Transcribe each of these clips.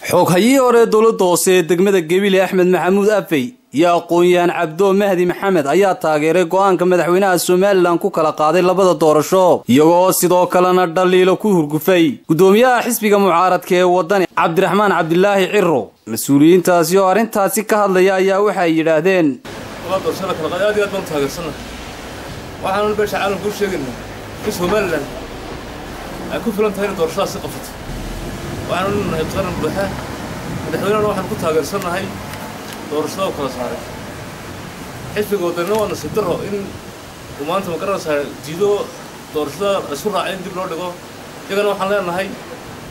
Xoghayihii hore dowladda hoose ee degmada Gebile Axmed Maxamuud Afey iyo aqoon-yahan Cabdo Mahdi Maxamed ayaa taageeray go'aanka madaxweynaha Somalilan ku kala qaaday labada doorasho, iyagoo sidoo kalena dhaliilo ku hurgufay guddoomiyaha xisbiga mucaaradka ee Waddani Cabdiraxmaan Cabdilaahi Ciro. Mas-uuliyiintaasi oo arrintaasi ka hadlaya ayaa waxay yidhaahdeen: Doorashada kala qaaday aad iyo aad baan u taageersannahay. Waxaanu beesha caalamka u sheegaynaa in Somalilan ay ku filan tahay inay doorashadaasi qabato. Waxaanu nahay qaran buuxa, madaxweynehana waxaanu ku taageersannahay doorashada u kala saaray. Xisbiga Waddanina waa nasiib darro in uu maanta magaranaysaa diido doorashada la isku raacay in dib loo dhigo. Iyagana waxaan leenahay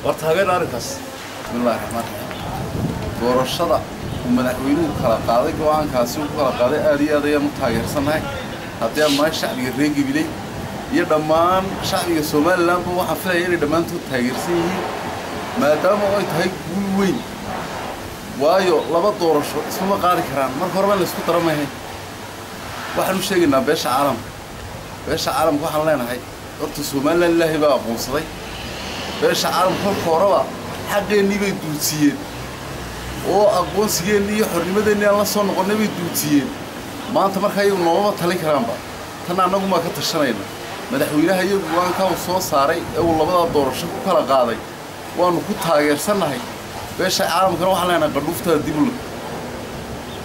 war taageera arrinkaas. Bismillahi raxmaan raxiim. Doorashada uu madaxweynuhu kala qaaday, go'aankaasi uu ku kala qaaday, aad iyo aad ayaan u taageersannahay. Haddii aan nahay shacbiga reer Gabiley iyo dhammaan shacbiga Somalilanba, waxaan filaya inay dhammaantood taageersan yihiin, maadaama ay tahay guul weyn. Waayo, laba doorasho ismama qaadi karaan, marka horeba in laysku daramahay. Waxaan u sheegaynaa beesha caalamka, beesha caalamka waxaan leenahay horta Somalilan Ilaahay baa aqoonsaday. Beesha caalamka kolka horeba xaqeennii bay duudsiiyeen oo aqoonsigeennii iyo xornimadeennii aan la soo noqonnay bay duudsiiyeen. Maanta markaa iyagu noomama talin karaanba, tan annagumaa ka tashanayna. Madaxweynaha iyagu go'aankaa uu soo saaray ee uu labadaa doorasho ku kala qaaday waannu ku taageersannahay. Beesha caalamkana waxaan leenahay qadhuuftada dib u lag.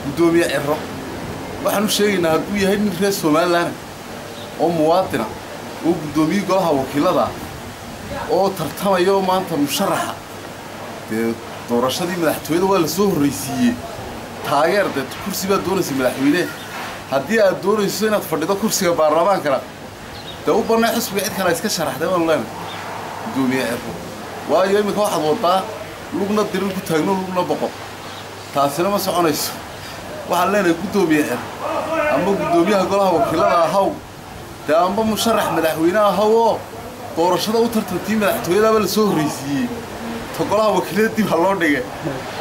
Guddoomiye Ciro waxaan u sheegaynaa, hadduu yahay nin reer Somalilan oo muwaadina oo guddoomiye golaha wakiilada oo tartamaya oo maanta musharaxa, dee doorashadii madaxtooyada waa la soo horraysiiyey, taageer. Dee kursi baad doonaysa madaxweyne, haddii aad doonayso inaad fadhido kursiga baarlamaankana, dee u bannay xusbiga cid kale iska sharaxday waanu leenahay guddoomiye Ciro. Waayo, iminka waxaad waddaa lugna dirir ku taagno, lugna boqo, taasina ma soconayso. Waxaan leenahay guddoomiye Ciro, ama guddoomiyaha golaha wakiilada ahaw, dee amba musharax madaxweyne ahaw oo doorashada u tartantii madaxtooyadaaba la soo horraysiiyey, ta golaha wakiilada dib ha loo dhigay,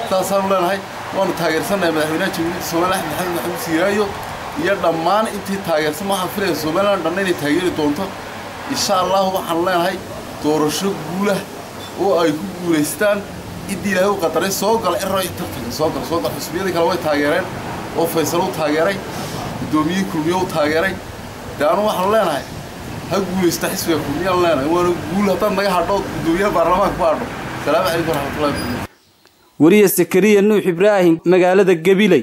saasaanu leenahay. Waanu taageersannahay madaxweynaha Jamhuuriyadda Somaliya Axmed Maxamed Maxamuud Siiraayo iyo dhammaan intii taageersan. Waxaan filaya Somalilan dhanna inay taageeri doonto insha Allahu. Waxaanu leenahay doorasho guulah oo ay ku guulaystaan ciddii Ilaahay u qadaray. Soo gal Ciro, tartanka soo gal, soo gal. Xusbiyadii kale way taageereen oo Faysal u taageeray, guddoomiyihii Kulmiye u taageeray. Dee anu waxaanu leenahay ha guulaysta xisbiga Kulmiyaan leenahay, waana guul haddaad naga hadho, guddoomiyaha baarlamaanka ku hadho. Salaamu calaykum waraxmatullahi wabarakatu. Weriye Sakariya Nuux Ibraahim, magaalada Gabiley.